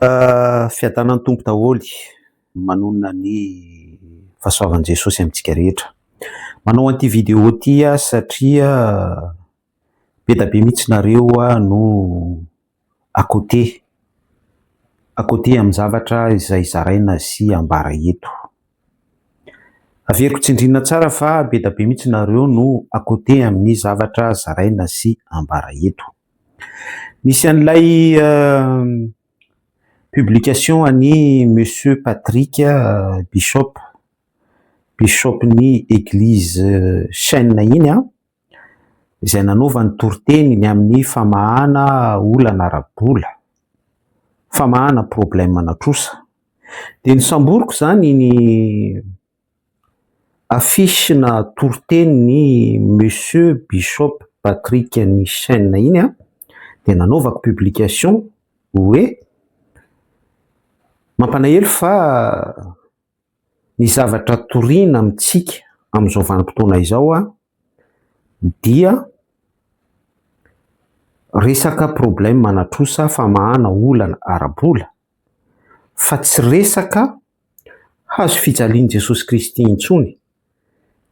Fiadanan'ny Tompo daholo, manonona ny fahasoavan'i Jesosy amintsika rehetra. Manao an'ity vidéo ity aho satria be dia be mihitsy nareo no à côté, à côté amin'ny zavatra izay zaraina sy ambara eto. Averiko tsindriana tsara fa be dia be mihitsy nareo no à côté amin'ny zavatra zaraina sy ambara eto. Nisy an'ilay publication an'i Monsieur Patrick Bishop, Bishop-n'ny Eglise Chaîne iny an, izay nanaovany toriteny ny amin'ny famahana olana ara-bola, famahana problème-na trosa. Dia nosamboriko izany iny affiche na toriteny Monsieur Bishop Patrick ny chaîne iny an, dia nanaovako publication hoe mampalahelo fa ny zavatra toriana amintsika amin'izao vanim-potoana izao an dia resaka problème ana trosa famahana olana ara-bola fa tsy resaka hazo fijalian'i Jesosy Kristy intsony.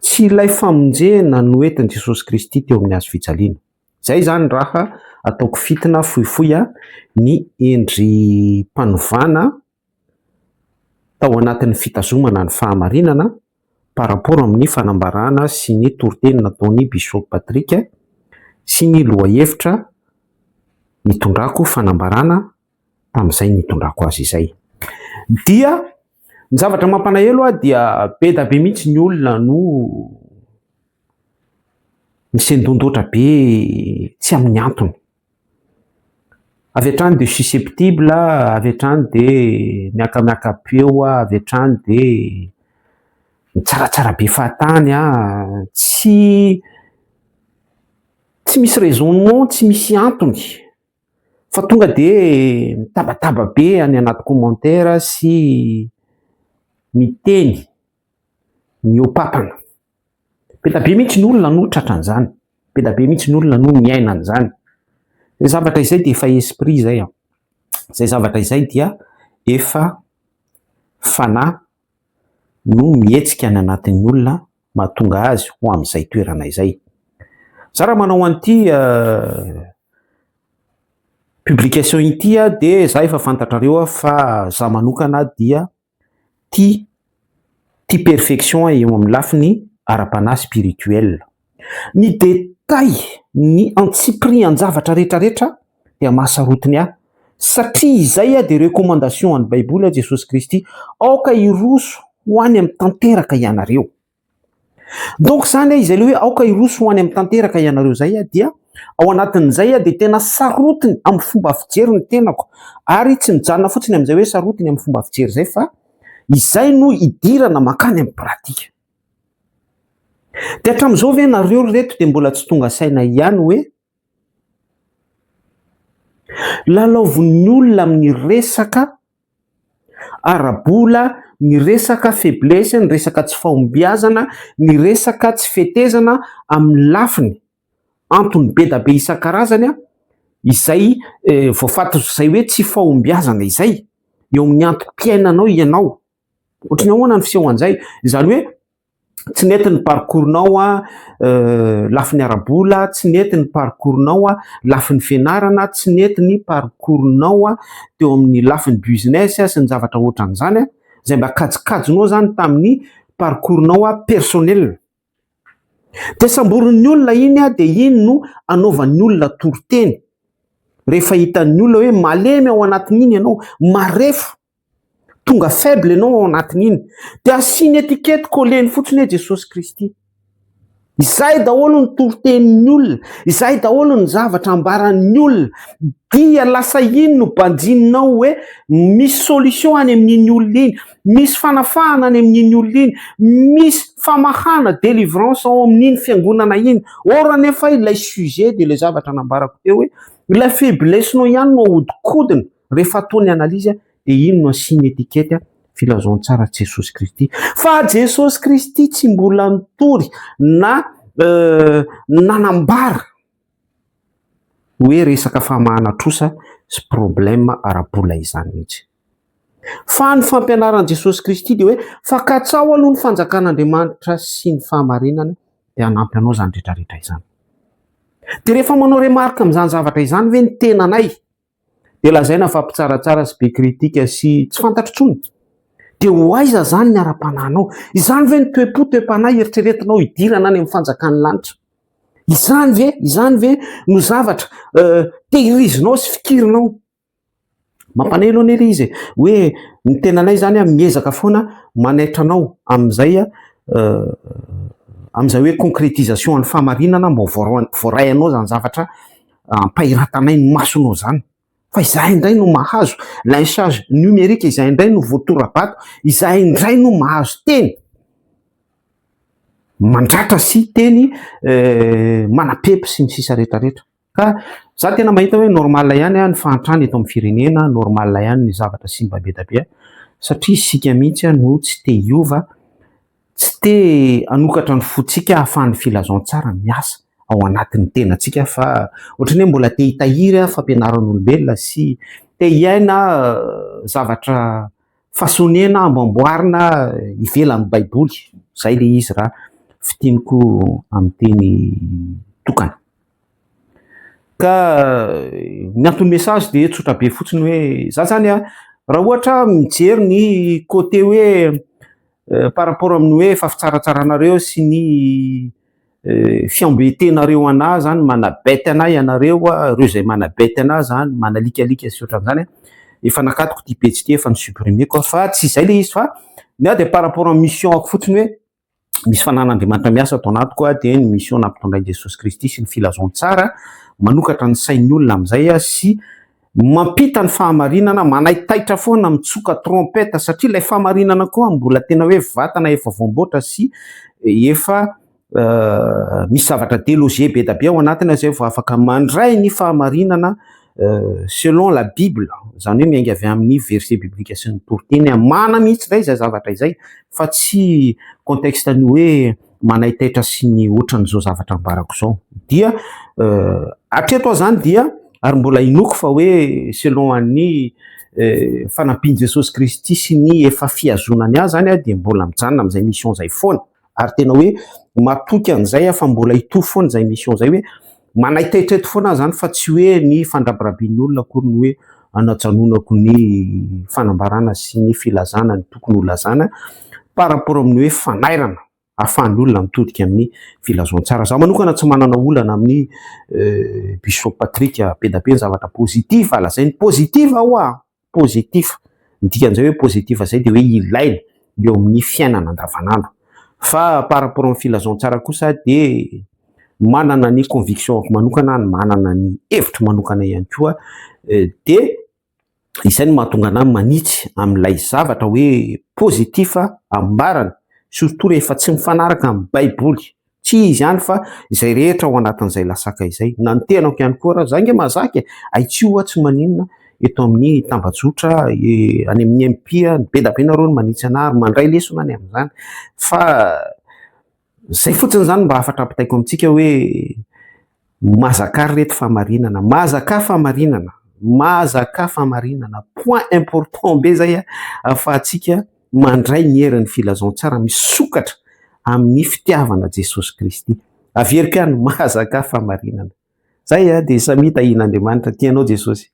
Tsy ilay famonjena noentin'i Jesosy Kristy teo amin'ny hazo fijaliana. Izay izany raha ataoko fintina fohifohy ny endri-panovana tao anatin'ny fitazomana ny fahamarinana par rapport amin'ny fanambarana sy ny toriteny nataon'i Bishop Patrick sy ny lohahevitra nitondrako fanambarana tamin'izay nitondrako azy izay. Dia ny zavatra mampalahelo aho dia be dia be mihitsy ny olona no misendondotra be tsy amin'ny antony. Avy hatrany dia susceptible, avy hatrany dia miakamiaka-peo, avy hatrany dia mitsaratsara be fahatany, tsy tsy misy raisonnement, tsy misy antony fa tonga dia mitabataba be any anaty commentaire sy miteny mihoa-papana. Be dia be mihitsy ny olona no tratran'izany, be dia be mihitsy ny olona no miaina an'izany. Izay zavatra izay dia efa esprit izay an, izay zavatra izay dia efa fanahy no mihetsika any anatin'ny olona mahatonga azy ho amin'izay toerana izay. Za raha manao an'ity publication ity dia za efa fantatrareo fa za manokana dia tia tia perfection eo amin'ny lafiny ara-panahy spirituel. Ny détail, ny antsipirian-javatra rehetrarehetra dia mahasarotiny ahy satria izay dia recommandation an'ny Baiboly Jesosy Kristy, aoka hiroso ho any amin'ny tanteraka ianareo. Donc izany izay ilay hoe aoka hiroso ho any amin'ny tanteraka ianareo izay dia ao anatin'izay dia tena sarotiny amin'ny fomba fijery ny tenako ary tsy mijanona fotsiny amin'izay hoe sarotiny amin'ny fomba fijery izay fa izay no idirana mankany amin'ny pratika. Dia hatramin'izao ve nareo ry reto dia mbola tsy tonga saina ihany hoe lalaovin'ny olona amin'ny resaka ara-bola, ny resaka faiblesse, ny resaka tsy fahombiazana, ny resaka tsy fetezana amin'ny lafiny antony be dia be isan-karazany izay voafatotry izay hoe tsy fahombiazana izay eo amin'ny antom-piainanao ianao. Ohatran'ny ahoana ny fisehoan'izay? Izany hoe tsy nety ny parcours-nao lafiny ara-bola, tsy nety ny parcours-nao lafiny fianarana, tsy nety ny parcours-nao teo amin'ny lafiny business sy ny zavatra ohatran'izany, izay mba kajikajinao izany tamin'ny parcours-nao personnel. Dia samborin'ny olona iny dia iny no anaovan'ny olona toriteny. Rehefa hitan'ny olona hoe malemy ao anatin'iny ianao, marefo, tonga faible ianao ao anatin'iny, dia asiany étiquette colleny fotsiny hoe Jesosy Kristy. Izay daholo ny toritenin'ny olona, izay daholo ny zavatra ambaran'ny olona, dia lasa iny no banjininao hoe misy solution any amin'iny olona iny, misy fanafahana any amin'iny olona iny, misy famahana, délivrance ao amin'iny fiangonana iny. Or anefa ilay sujet dia ilay zavatra nambarako teo hoe ilay faiblesse-nao ihany no ahodikodina. Rehefa atao ny analyse dia iny no asiana étiquette filazantsara Jesosy Kristy. Fa Jesosy Kristy tsy mbola nitory na nanambara hoe resaka famahana trosa sy problème ara-bola izany mihitsy. Fa ny fampianaran'i Jesosy Kristy dia hoe fa katsaho aloha ny fanjakan'Andriamanitra sy ny fahamarinany dia hanampy anao izany rehetra rehetra izany. Dia rehefa manao remarque amin'izany zavatra izany ve ny tenanay dia lazaina fa mpitsaratsara sy be kritika sy tsy fantatro intsony. Dia ho aiza izany ny ara-panahinao? Izany ve ny toe-po, toe-panahy eritreretinao hidirana any amin'ny fanjakan'ny lanitra? Izany ve, izany ve no zavatra tehirizinao sy fikirinao? Mampanelo anie ilay izy e, hoe ny tenanay izany miezaka foana manaitra anao amin'izay amin'izay hoe concrétisation an'ny fahamarinana mba ho voaray anao izany zavatra ampahiratanay ny masonao izany. Fa izahay indray no mahazo lynchage numérique, izahay indray no voatora-bato, izahay indray no mahazo teny mandratra sy teny manapepy sy ny sisa rehetra rehetra. Ka za tena mahita hoe normal ihany ny fahantrana eto amin'ny firenena, normal ihany ny zavatra simba be da be satria isika mihitsy no tsy te hiova, tsy te hanokatra ny fontsika ahafahan'ny filazantsara miasa ao anatin'ny tenantsika fa ohatran'ny hoe mbola te hitahiry fampianaran'olombelona sy te hiaina zavatra façonner-na, amboamboarina ivelan'ny baiboly, zay le izy raha fintiniko amin'ny teny tokana. Ka ny anton'ny message dia tsotra be fotsiny hoe za zany an, raha ohatra mijery ny côté hoe par rapport amin'ny hoe efa fitsaratsaranareo sy ny fiembetenareo anah zany, manabety anah ianareo, ireo izay manabety anah zany, manalikalika sy ohatran'izany an, efa nakatoko ity pejy ity, efa ni-supprimer-ko fa tsy izay ilay izy fa ny ahy dia par rapport amin'ny mission-ako fotsiny hoe misy fanan'Andriamanitra miasa ato anatiko aho dia ny mission nampitondrain'i Jesosy Kristy sy ny filazantsara manokatra ny sain'ny olona amin'izay aho sy mampita ny fahamarinana, manaitaitra foana, mitsoka trompette satria ilay fahamarinana koa mbola tena hoe vatana efa voamboatra sy efa misy zavatra déloger be da be ao anatiny izay vao afaka mandray ny fahamarinana selon la bible, izany hoe miainga avy amin'ny verset biblique sy ny toriteny, mana mihitsy indray izay zavatra izay fa tsy contexte ny hoe manaitaitra sy ny ohatran'izao zavatra ambarako izao. Dia hatreto aho izany dia ary mbola inoako fa hoe selon an'ny fanampian'i Jesosy Kristy sy ny efa fihazonany ahy izany aho dia mbola mijanona amin'izay mission izay foana. Ary tena hoe matoky an'izay aho fa mbola hitohy foana izay mission izay hoe manaitaitra eto foana aho izany fa tsy hoe ny fandrabirabian'ny olona akory ny hoe anajanonako ny fanambarana sy ny filazana ny tokony ho lazana par rapport amin'ny hoe fanairana ahafahan'ny olona mitodika amin'ny filazantsara. Izaho manokana tsy manana olana amin'ny Bishop Patrick be dia be ny zavatra positif lazainy, positif ho'a. positif, ny dikan'izay hoe positif izay dia hoe ilaina eo amin'ny fiainana andavanandro, fa par rapport amin'ny filazantsara kosa dia manana ny conviction-ko manokana aho, manana ny hevitro manokana ihany koa dia izay no mahatonga anah manitsy amin'ilay zavatra hoe positif ambarany surtout rehefa tsy mifanaraka amin'ny baiboly. Tsy izy ihany fa izay rehetra ao anatin'izay lasaka izay. Na ny tenako ihany koa raha, za nge mahazaka e! Hay tsy io tsy maninona eto amin'ny tambajotra, any amin'ny MP, be dia be nareo no manitsy anah ary mandray lesona any amin'izany. Fa izay fotsiny izany mba hafatra ampitaiko amintsika hoe Mazakà ry reto fahamarinana, mazakà fahamarinana, mazakà fahamarinana, point important be zay ahafahantsika mandray ny herin'ny filazantsara misokatra amin'ny fitiavana Jesosy Kristy. Averiko ihany, mazakà fahamarinana. Zay dia samia tahian'Andriamanitra, tia anao Jesosy.